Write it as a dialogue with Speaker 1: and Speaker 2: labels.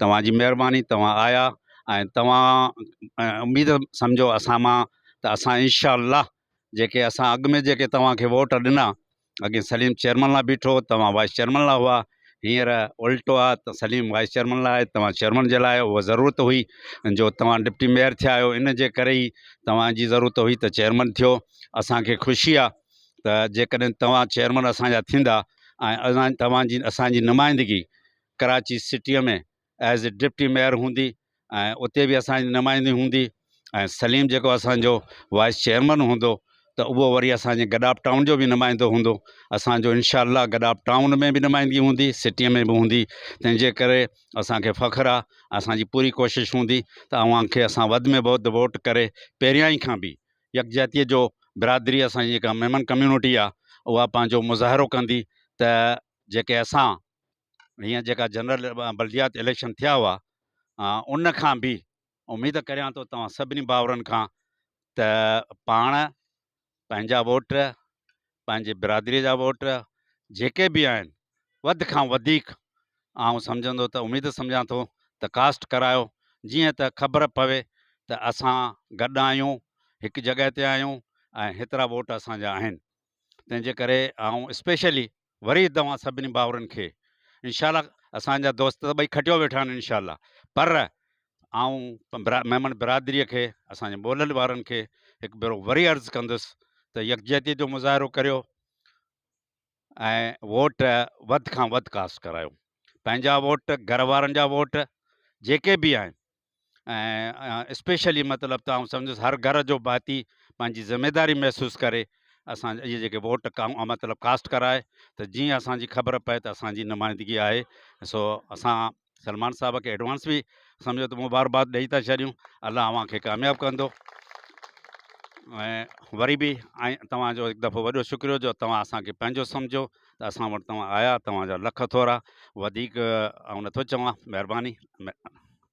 Speaker 1: توهان جي مهرباني توهان آيا ۽ توهان اميد سمجهو اسان مان ته اسان انشاء الله جيڪي اسان اڳ ۾ جيڪي توهان کي ووٽ ڏنا اڳي سليم چيئرمين لاء بيٺو توهان وائيس چيئرمين لاء هئا هينئر الٽو آهي ته سليم وائيس چيئرمين لاء توهان چيئرمين جي لاء اها ضرورت هئي جو توهان ڊپٽي ميئر ٿيا آهيو ان جي ڪري ئي توهان جي ضرورت هئي ته چيئرمين ٿيو اسانکي خوشي آهي ته جيڪڏهن توهان چيئرمين اسانجا ٿيندا ۽ توهان جي اسانجي نمائندگي ڪراچي سٽيء ۾ ايز اي ڊپٽي ميئر هوندي ۽ اتي به اسانجي نمائندي هوندي ۽ سليم جيڪو اسانجو وائيس چيئرمين هوندو ته اهو وري اسانجي گڏاپ ٽائون جو به نمائندو هوندو اسانجو انشاء الله گڏاپ ٽائون ۾ به نمائندگي هوندي سٽيء ۾ به هوندي تنهن جي ڪري اسانکي فخر آهي اسانجي پوري ڪوشش هوندي ته اوهان کي اسان وڌ ۾ وڌ ووٽ ڪري پهريان ئي کان به يڪجهتي جو برادري اسانجي جيڪا ميمڻ ڪميونٽي آهي اها پنهنجو مظاهرو ڪندي ته جيڪي اسان هينئر جيڪا جنرل بلديات اليڪشن ٿيا هئا ان کان به اميد ڪريان ٿو توهان سڀني ڀائرن کان ته پاڻ پنهنجا ووٽ پنهنجي برادري جا ووٽ جيڪي به آهن وڌ کان وڌيڪ آئون سمجهندو ته اميد سمجهان ٿو ته ڪاسٽ ڪرايو جيئن ته خبر پوي ته اسان گڏ آهيون هڪ جڳهه تي آهيون ۽ هيترا ووٽ اسانجا آهن تنهنجي ڪري آئون اسپيشلي وري توهان سڀني ڀائرن کي انشاء الله اسان جا دوست ته ٻئي کٽيو ويٺا آهن انشاء الله پر آئون ميمڻ برادري کي اسان جي ٻولل وارن کي هڪ ڀيرو وري عرض ڪندس ته يڪجهتي جو مظاهرو ڪريو ۽ ووٽ وڌ کان وڌ ڪاسٽ ڪرايو پنهنجا ووٽ گهر وارن جا ووٽ جيڪي به آهن ۽ اسپيشلي مطلب ته آئون سمجهس هر گهر جو ڀاتي پنهنجي ذميداري محسوس ڪري اسان اهي جيڪي ووٽ مطلب ڪاسٽ ڪرائي ته جيئن اسانجي خبر پئي ته اسانجي نمائندگي آهي سو اسان سلمان صاحب کي ايڊوانس به سمجهو ته مبارڪباد ڏئي ٿا ڇڏيون الله اوهان کي ڪامياب ڪندو ۽ وري به ۽ توهان جو هڪ دفعو وڏو شڪريو جو توهان اسانکي پنهنجو سمجهو ته اسان وٽ توهان آيا توهان جا لک ٿورا وڌيڪ آئون نٿو چوان مهرباني.